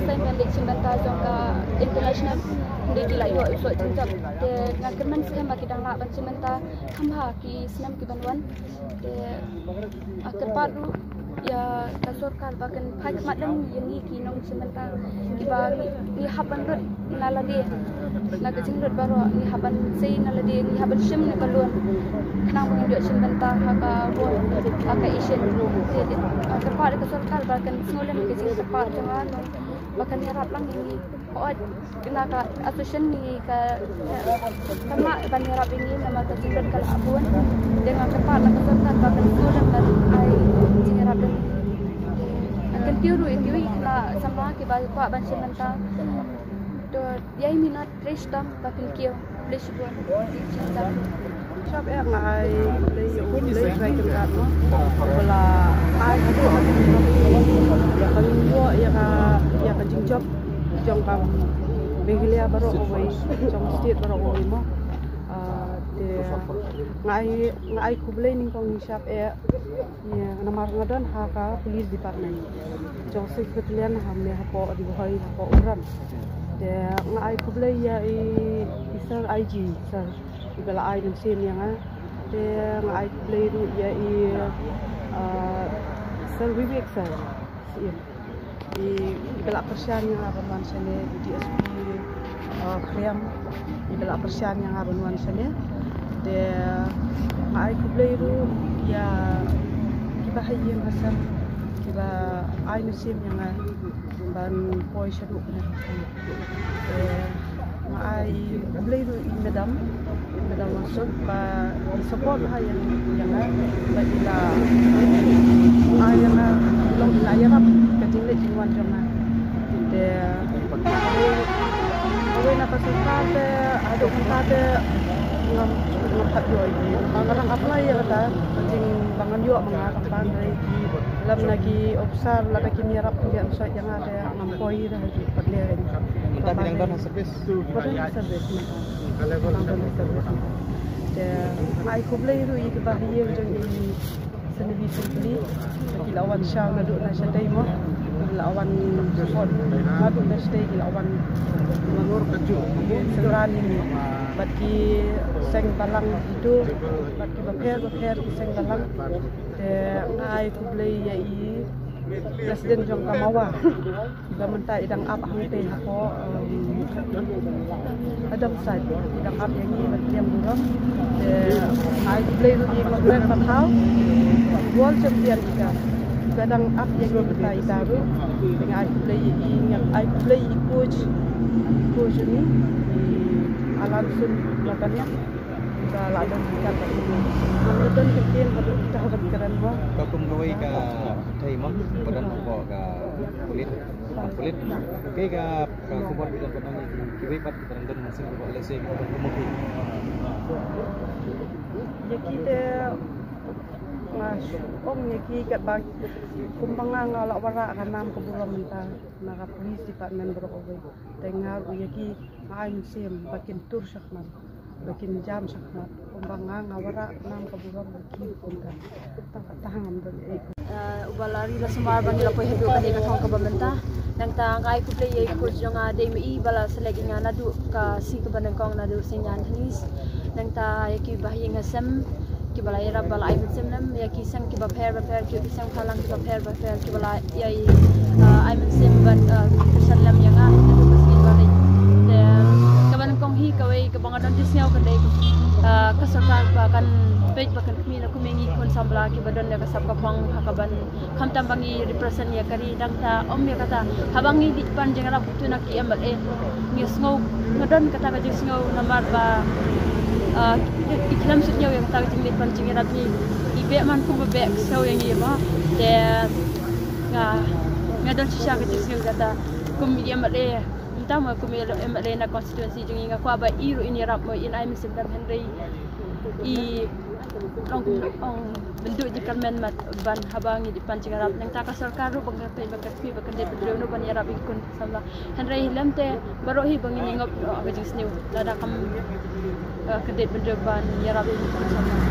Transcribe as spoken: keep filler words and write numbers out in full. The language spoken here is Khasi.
Seng ban leit shim bynta jong ka international, hynrei ki la ïoh ïoh jingjop. Te nga kyrmen skhem ba ki dang lah ban shim bynta kham bha ki snem ki ban wan. Te nga kyrpad ruh ïa ka sorkar ba kan peit khmat lem ïa ngi ki nongshim bynta kiba ngi, ngi hap ban lut na lade, na ka jinglut baroh ngi hap ban sei na lade, ngi hap ban shim na ka loan khnang ba ngin ïoh shim bynta ha ka bor, ha ka Asian. Te nga kyrpad ïa ka sorkar ba kan sngewlem ïa ka jingkyrpad jong nga, ba kan ïarap lang ïa ngi. Hooid, na ka association ngi ka, ka lah ban ïarap ïa ngi namar ka jinglut ka la bun. Te nga kyrpad na ka sorkar ba kan sngewlem ban ai jingïarap ïa ngi. Nga kyntiew ruh ïa kiwei ki la samla kiba kwah ban shim bynta. To ïa i minot, please stop ba kan kiew. Shap eh, nga ai khublei ïa U Blei Trai Kynrad mo, ba la ai haduh ba ngin ïoh ïa ka, ïa ka jingjop jong ka Meghalaya baroh kawei, jong state baroh kawei mo. Ah, te nga ai, nga ai khublei nyngkong shap eh ïa, namar nga don ha ka police department jong Sixth Battalion, hangne hapoh Ri Bhoi, hapoh Umrang. Te nga ai khublei ïa i, i Sir I G, sir, iba la ai mynsiem ïa nga. Te nga ai khublei ruh ïa i, ah, Sir Vivek, sir, siem, i, iba la pyrshang ïa nga ban wan shane, i D S P, ah, Khriam, iba la pyrshang ïa nga ban wan shane. Te nga ai khublei ruh ïa kiba ha ïing ha sem kiba ai mynsiem ïa nga ban poi shaduh ne. Te nga ai khublei ruh ïa i madam, i madam Wangsuk, ba i support ha ïa, ïa nga, ba i la ai ïa nga, i la, i la ïarap ka jingleit jingwan jong nga. Te kawei na ka sorkar te haduh mynta te ngam, ngam pat ïoh ïa ki. Nga dang apply ïa kata ka jing ba ngan ïoh ma nga, tang ba hynrei lem na ki officer lada kim ïarap kim ïa shoi ïa nga te ngam poi ïa ka jingpynlong. Mynta phi dang don ha service? Ba don ha service mynta. Dang don ha service mynta. Te nga ai khublei ruh ïa kiba ha ïing jong i Senabi Sempli, ki la wan shaw naduh na shatei mo, ki la wan support naduh na shatei, ki la wan ngur ka ju, ki synran ïa ngi. Bad ki seng balang itu, bad kiba pher bapher ki seng balang. Te nga ai khublei ïa i President jong ka MAWA. Ba mynta i dang ap hangtei hapoh, um, Adamsite, i dang ap ïa ngi na pdiang burom. Te nga ai khublei ruh ïa i Margaret Pathaw, world champion ita. Ba dang ap ïa ngi mynta ita ruh. Te nga ai khublei ïa i, nga ai khublei ïa i coach, coach jong ngi, i Alanson Lapaniang. Ba la don ïa ka, ngam don ka ktien haduh kita ban kren mo. Ka kum kawei ka thei mo, ba don hapoh ka pulit, ka pulit. Kaei ka, ka khubor ba don, ba don ïa kiwei pat kiba dang don ha seng, ba lehse ki don kumno ki. Ïa ki te nga ong ïa ki katba kumba nga, nga la wanrah ka nam ka burom mynta na ka police department baroh kawei. Te nga ruh ïa ki nga ai mynsiem ba kin tur shakhmat, ba kin jam shakhmat. Kumba nga, nga wanrah nam ka burom ïa ki kumta. Tang kata ngam don ei. Eh, uba la ri la sumar ba ngi la poi haduh kane ka thong kaba mynta. Nangta nga ai khublei ïa i coach jong nga Dei Mei ba la select ïa nga naduh ka sngi kaba nyngkong, naduh Saint Anthony's. Nangta ïa kiba ha ïing ha sem kiba la ïarap, ba la ai mynsiem lem, ïa ki seng kiba pher bapher, ki seng bhalang kiba pher bapher kiba la ïa, ah, ai mynsiem bad, ah, kyrshan lem ïa nga naduh ka sngi ba leit. Te kaba nyngkong hi, kawei kaba nga don jingsngew ka dei, ah, ka sorkar ba kan peit, ba kan khmih na kum ïa ngi khun samla kiba don ïa ka sap ka phong ha kaban, khamtam ba ngi represent ïa ka ri. Nangta ym ïa kata, haba ngi dei pan jingïarap tu na ki M L A, ngi sngew, nga don kata ka jingsngew namar ba, ah, ki, ki khlem sngewthuh ïa kata ka jingdei pan jingïarap, ngi, ngi beh man kumba beh sngew ïa ngi ba. Te nga, nga don shisha ka jingsngew kata kum i M L A. Mynta ma kum i M L A na constituency jong ngi, nga kwah ba i ruh in ïarap mo, in ai mynsiem lem, hynrei i ong, ong bynduh jingkyrmen mat ban haba ngi dei pan jingïarap. Nangta ka sorkar ruh ba kan peit, ba kan peit, ba kan dei bynriew noh ban ïarap ïa ki khun samla. Hynrei lem te baroh hi ba ngin ïa ngop noh ka jingsniew lada kam, eh, ka dei bynriew ban ïarap ïa ki khun samla.